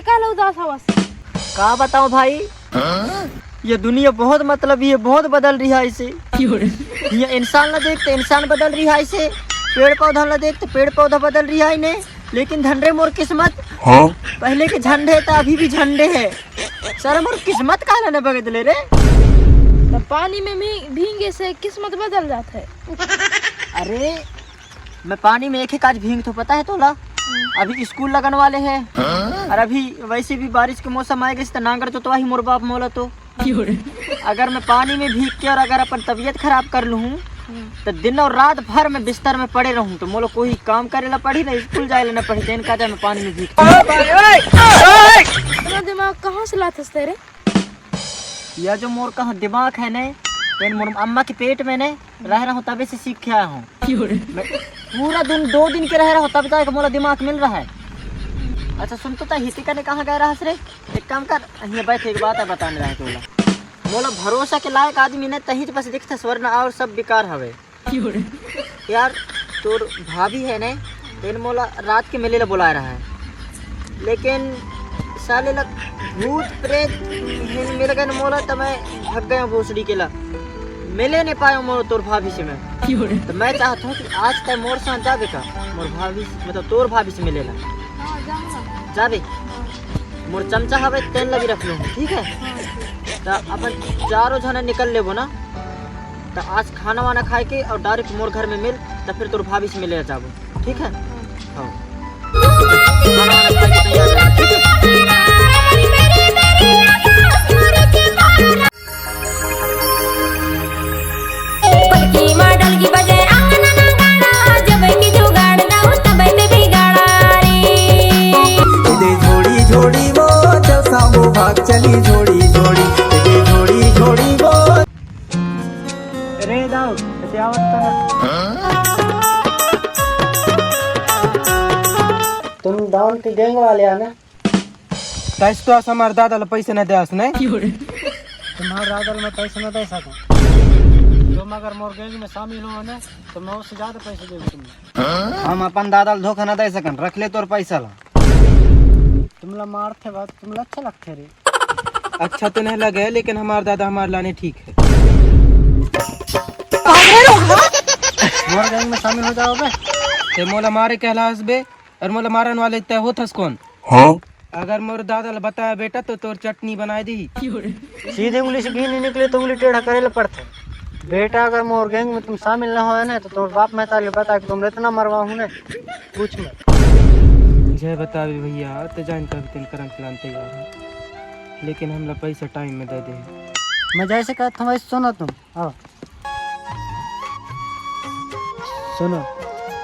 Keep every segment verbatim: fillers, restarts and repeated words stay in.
काला उदास हवस? का बताओ भाई, ये दुनिया बहुत मतलबी है, बहुत बदल रही है इसे। ये इंसान ला देख तो इंसान बदल रही है इसे, पेड़ पौधा ला देख तो पेड़ पौधा बदल रही है इन्हें, लेकिन धन रे मोर किस्मत, हाँ? पहले के झंडे था, अभी भी झंडे है। साला मोर किस्मत काला न बदले रे। तो पानी में भी भींगे से किस्मत बदल जाता है। अरे, मैं पानी में एक ही काज भींग तो पता है तोला? अभी स्कूल लगन वाले हैं, और अभी वैसे भी बारिश के मौसम आएगा, इस तो नांगर जोतवा ही मोर बाप मोला तो। अगर मैं पानी में भीग के और अगर अपन तबीयत खराब कर लूँ, तो दिन और रात भर मैं बिस्तर में पड़े रहूँ, तो मोला कोई काम करे ला पड़ी ना, स्कूल जाए ला ना पड़ी, तेन का जाए मैं पानी में भीग। इतना दिमाग कहाँ से लाथस तेरे? या जो मोर कहाँ दिमाग है ने, तेन मोर अम्मा के पेट में ने रह रहा हूँ, तबे से सीख के आया हूँ। मैं पूरा दिन, दो दिन के रह रहा हूँ, तब जाके मोला दिमाग मिल रहा है। अच्छा सुन तो, ता हितिका ने कहाँ गए रहस रे? एक काम कर, यहाँ बैठ, एक बात है बताने रहा तोला। मोला भरोसा के लायक आदमी ने तही बस दिखता, वरना और सब बेकार हवे। यार, तोर भाभी है ने, तेन मोला रात के मिले ला बुलाए रहा है, लेकिन साले ला भूत प्रेत हिन मिल गए न मोला, त मैं भग गया भोसड़ी के ला, मिले नहीं पाया मोर तोर भाभी से मैं। तो मैं चाहता हूँ कि आज तय मोर साथ जाबे का, मोर भाभी से, मतलब तोर भाभी से मिले ला। हाँ, जाऊँगा। जाबे? हाँ। मोर चमचा हवे, तेन ला भी रख लूँ, ठीक है? हाँ, ठीक। तो अपन चारों जना निकल लेबो ना, तो आज खाना वाना खाए के और डायरेक्ट मोर घर में मिल, तो फिर तोर भाभी से मिले जाबो, ठीक है? हाँ। खाना वाना खाए के तैयार रह, ठीक है? पलकी मा डलकी बजे आंगन ना गाड़ा, जब की जुगाड़ ना हो तब ते बिगाड़ा रे। दे झोड़ी झोड़ी वो, चल सामू भाग चली झोड़ी झोड़ी। दे झोड़ी झोड़ी वो। रे दाऊ, ते आवत का ना? तुम डॉन के गैंग वाले हो ना? तैस तो अस हमार दादा ला पैसे न देस, नहीं? तुम्हार दादा ला मैं पैसे न दे सकूं। तुम अगर मोर गैंग में शामिल हो ना, तो मैं उससे ज्यादा पैसे दूंगा तुमने। हम अपन दादा ला धोखा न दे सकन, रख ले तोर पैसा ला। तुमला मारथे बात, तुमला अच्छा लगथे रे। अच्छा तो नहीं लगे, लेकिन हमार दादा हमार लाने ठीक है। मोर गैंग में शामिल हो जाओ बे। ते मोला मारे कहलास बे, और मोला मारन वाले ते होथस कौन? हाँ? अगर मोर दादा ला बताया बेटा, तो तोर चटनी बनाए दी। सीधी उंगली से घी नहीं निकले, तो उंगली टेढ़ा करे ला पड़थे। बेटा, अगर मोर गैंग में तुम शामिल ना होए ना, तो तोर बाप महतारी बता के तुम इतना मरवाहूँ ना, पूछ मत। जय बतावे भैया, ते जान कर तेन करम चलान तैयार है, लेकिन हमला पैसा टाइम में दे दे। मैं जैसे कहता हूँ, वैसे सुनो तुम। आओ। सुनो,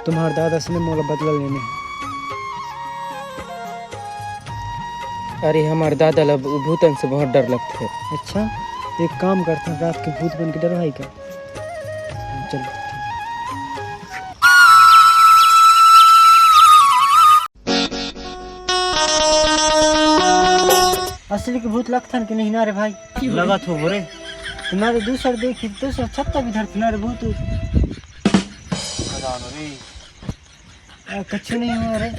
तुम्हार दादा से ने मोला बदला लेने हे। अरे, हमार दादा ला भूतन से बहुत डर लगथे। अच्छा, एक काम करते हैं, रात के भूत बन के डरवाई का? चलो। असली के भूत लगथन कि नहीं ना रे भाई? लगत हो बोरे। तुम्हारे दूसर देखी, दूसर छत्ता भी धरती ना रे भूत। आ, कछु नहीं हुआ रे।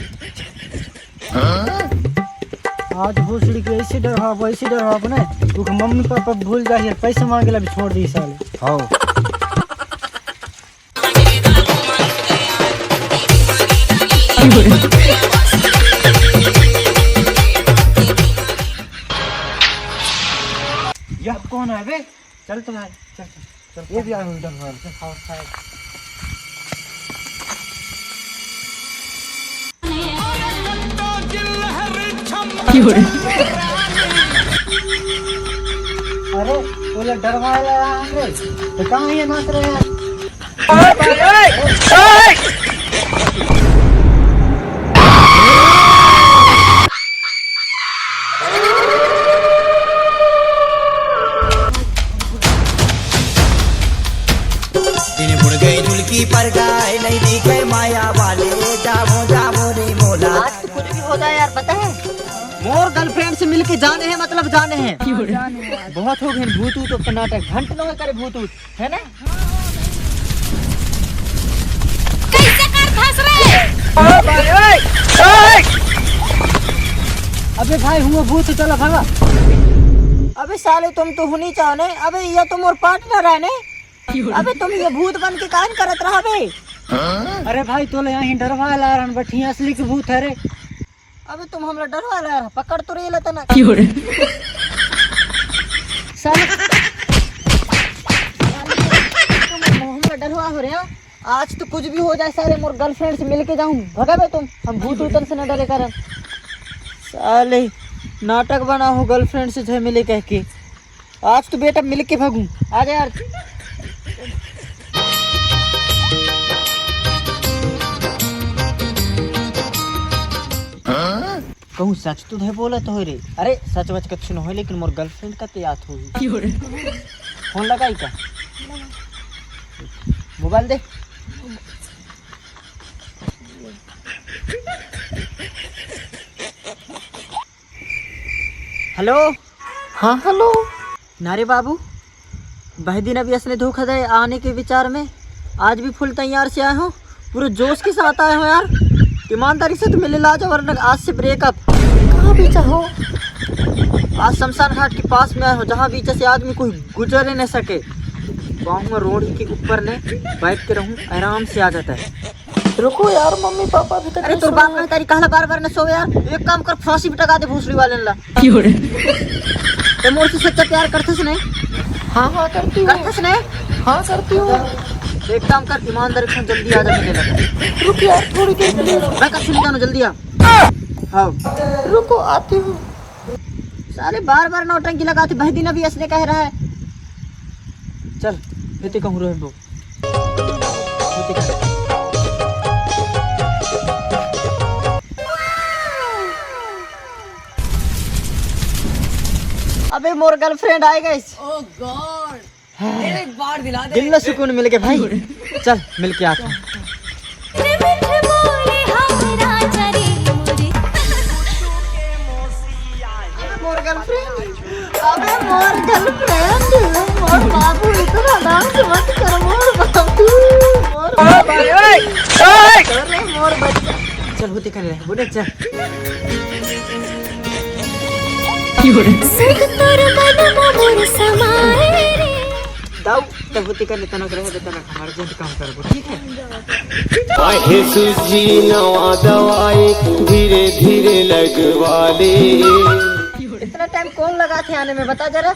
आज भोसड़ी के ऐसे डरवाबो, ऐसे डरवाबो ना, तू के मम्मी पापा भूल जाही, पैसे मांगे ला भी छोड़ दी साले। हाँ। यह कौन है बे? चल तो भाई, चल, चल, चल। ये भी आ गई, चल भाई। चल, खाओ, खाओ। अरे, वो लोग डरवा रहे हैं, तो कहाँ ये नाच रहे हैं? दिन बुड़ गई झुलकी पर गाय नहीं दिखे माया वाले, जावो जावो रे मोला। आज तो कुछ भी हो जाए यार, पता है मोर गर्लफ्रेंड से मिलके जाने हैं, मतलब जाने हैं। बहुत हो गए भूत, तो नाटक घंट न करे भूत, है ना? कैसे कर फंस रहे? ओ भाई, ओए, ओए! अब अबे भाई, हुआ भूत, चला भागा। अबे साले, तुम तो होनी चाहो ने। अबे, ये तो मोर पार्टनर है ने। अबे, तुम ये भूत बन के कान करत रहा बे। अरे भाई, तोला यहीं डरवा ला रहन, but ये असली के भूत है रे। अबे, तुम हमरा डरवा ला रहा, पकड़ तो रे लतना। क्यों रे? साले, तुम हमरा डरवा हो रे, हाँ? आज तो कुछ भी हो जाए साले, मोर गर्लफ्रेंड से मिलके जाऊं, भगाबे तुम, हम भूत उतन से न डरे करन। साले, नाटक बना हो गर्लफ्रेंड से झे मिले कह के। आज तो बेटा मिलके भागूं। आ जा यार। कहूँ सच तो है बोला तो रे। अरे सच वच कछु न हो, लेकिन मोर गर्लफ्रेंड का ते याद होही। फोन लगाई का? मोबाइल दे। हेलो। हाँ, हेलो। ना रे बाबू, बह दिन अभी असने धोखा दे आने के विचार में, आज भी फुल तैयार से आए हो, पूरे जोश के साथ आए हो यार। ईमानदारी से तो मिले ला जाओ, वरना आज से ब्रेकअप। कहाँ बीचा हो? आज शमशान घाट के पास में आए हो, जहाँ बीच से आदमी कोई गुजर ही नहीं सके। गाँव में रोड के ऊपर ने बैठ के रहूँ, आराम से आ जाता है। रुको यार, मम्मी पापा अभी तक अरे नहीं तोर बाप सोए। मैं तारी कहला बार बार न सोवे यार। एक काम कर, फांसी पे टंगा दे भोसड़ी वाले ला। क्यों रे? ते मोर से सच्चा प्यार करथस ने? हाँ हाँ करती हूँ। करथस ने? हाँ करती हूँ। एक काम कर, ईमानदारी से जल्दी आ जा, मिले लगा। रुक यार थोड़ी देर प्लीज। मैं कब सुन जानो, जल्दी आ। हाँ। रुको आती हूँ। साले बार बार नौटंकी लगाते, बह दिन अभी असने कह रहा है। चल, हेती कहूँ रोहित बो। अबे मोर गर्लफ्रेंड आए गइस। Oh God, एक बार दिला दे। दिल ला सुकून मिल गया भाई। चल मिल के आते हैं। अबे मोर गर्लफ्रेंड, अबे मोर गर्लफ्रेंड, मोर बाबू, इतना डांस मत कर मोर बाबू, मोर बाबू। अरे मोर बच्चा। चल होती कर रहे, बोले चल। सुख तोर मन मा मोर समाए रे। दाऊ, तब होती कर लेता ना, रहे देता ना, हम अर्जेंट काम करबो, ठीक है? आहे सुजी नवा दवाई धीरे धीरे लगवा ले। इतना टाइम कौन लगा थे आने में, बता जरा।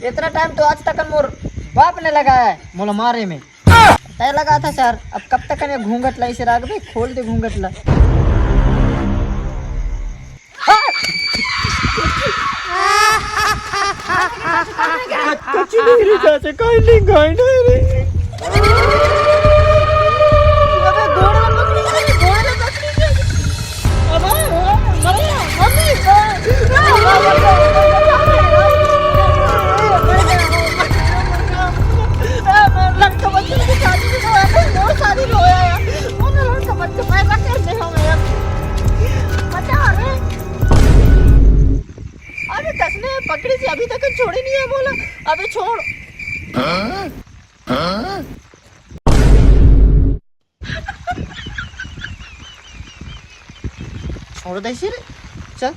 इतना टाइम तो आज तक मोर बाप ने लगाया है मोला मारे में। तय लगा था सर, अब कब तक कने घूंघट ला इसे राखबे, खोल दे घूंघट ला। कच्ची नहीं रे चाचा, काई नहीं, काई नहीं रे। लड़का बच्चे की शादी भी तो है, बहुत सारी रोया यार। वो तो लड़का बच्चे पैदा करते हो यार। बचा रे। अरे कसने पकड़ी से अभी तक छोड़ी नहीं है, बोला अबे छोड़। छोड़ दे इसे रे, चल।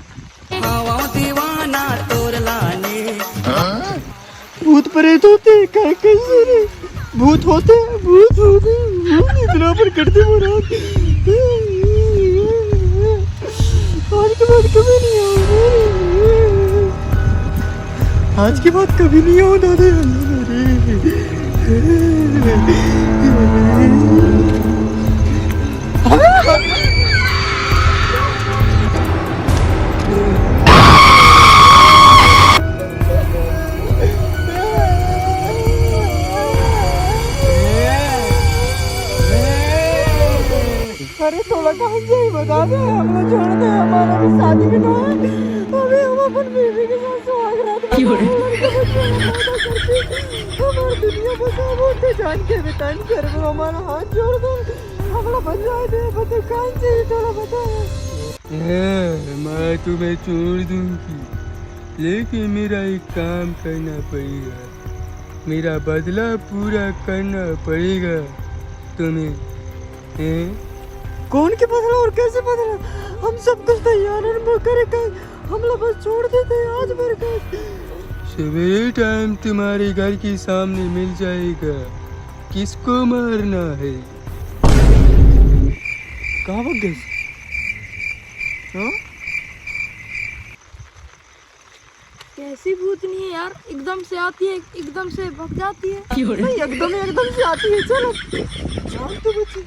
हवा दीवाना तोर लाने। भूत प्रेत होते हैं, कह कैसे रे? भूत होते हैं, भूत होते हैं, भूत इतना पर करते महाराज। आज के बाद कभी नहीं आओ। आज के बाद कभी नहीं आओ दादा। अरे तोला कहाँ जाई बता दे, हमला छोड़ दे, हमारा भी शादी भी ना है। अबे हम अपन बीवी के साथ सुहाग रात क्यों रे? मनाओ, लड़के बच्चे पैदा करके हमार दुनिया बसाओ, उठे जान के भी तंग करबो, हमारा हाथ जोड़ दे, हमला बचा दे, बता कहाँ जाई तोला बता। हाँ, मैं तुम्हें छोड़ दूंगी, लेकिन मेरा एक काम करना पड़ेगा। मेरा बदला पूरा करना पड़ेगा तुम्हें, हैं? कौन के बदला और कैसे बदला? हम सब कुछ तैयार हैं, हम करे का, हमला बस छोड़ देते आज भर का। सवेरे टाइम तुम्हारे घर के सामने मिल जाएगा, किसको मारना है। कहाँ भाग गए? हाँ? कैसी भूतनी है यार, एकदम से आती है, एकदम से भग जाती है। नहीं, एकदम एकदम से आती है। चलो, जान तो बची।